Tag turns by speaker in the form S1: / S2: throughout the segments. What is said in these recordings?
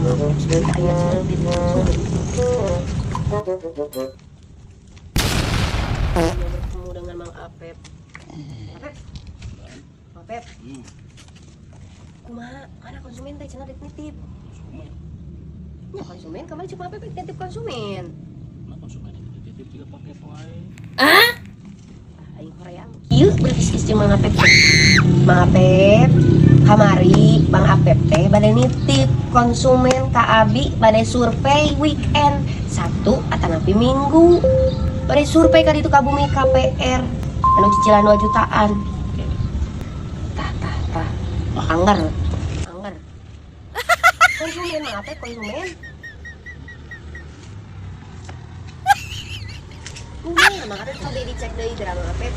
S1: Aing cenah nitip konsumen. Bertemu dengan Mang Apep. Apep. Mang Apep. Kumaha? Mana konsumen teh cenah nitip?
S2: Konsumen.
S1: Ya konsumen kemarin cuma Apep nitip konsumen.
S2: Nah, konsumen itu dititip juga pakai wae.
S1: Ah? Aing hoream. Ieu berbisnis jeung Mang Apep. Mang Apep kamari Mang Apep teh bade nitip konsumen ka abi, bade survei weekend Sabtu atanapi Minggu. Bade survei ka ditu ka bumi KPR anu cicilan 2 jutaan. Tah tah tah. Anger. Anger. Konsumen Mang Apep konsumen. Kumaha Mang Apep coba dicek deui geura Mang Apep.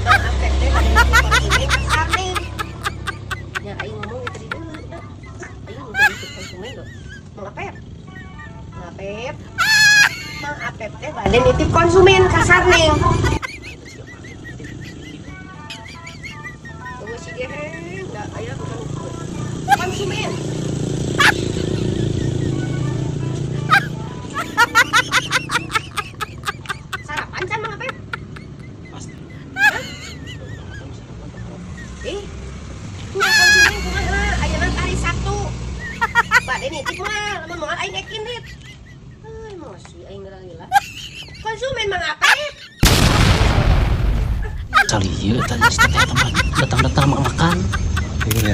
S1: Mang Apep teh bade nitip konsumen ka sareng. Ya aing ngomong itu di dulu. Aing udah nitip konsumen loh. Mang Apep. Mang Apep. Mang Apep teh bade nitip konsumen ka sareng. Tunggu si Geheng, enggak aya bukan konsumen. Sarapan can Mang Apep?
S2: Pasti.
S1: Hah? Nya konsumen kumaha? Ayeuna hari Sabtu. Bade nitip mah, lamun moal aing ekin dit. Emosi aing geura lila. Konsumen Mang Apep.
S2: Cali ieu teh geus teh teman. Datang-datang makan.
S3: Iya.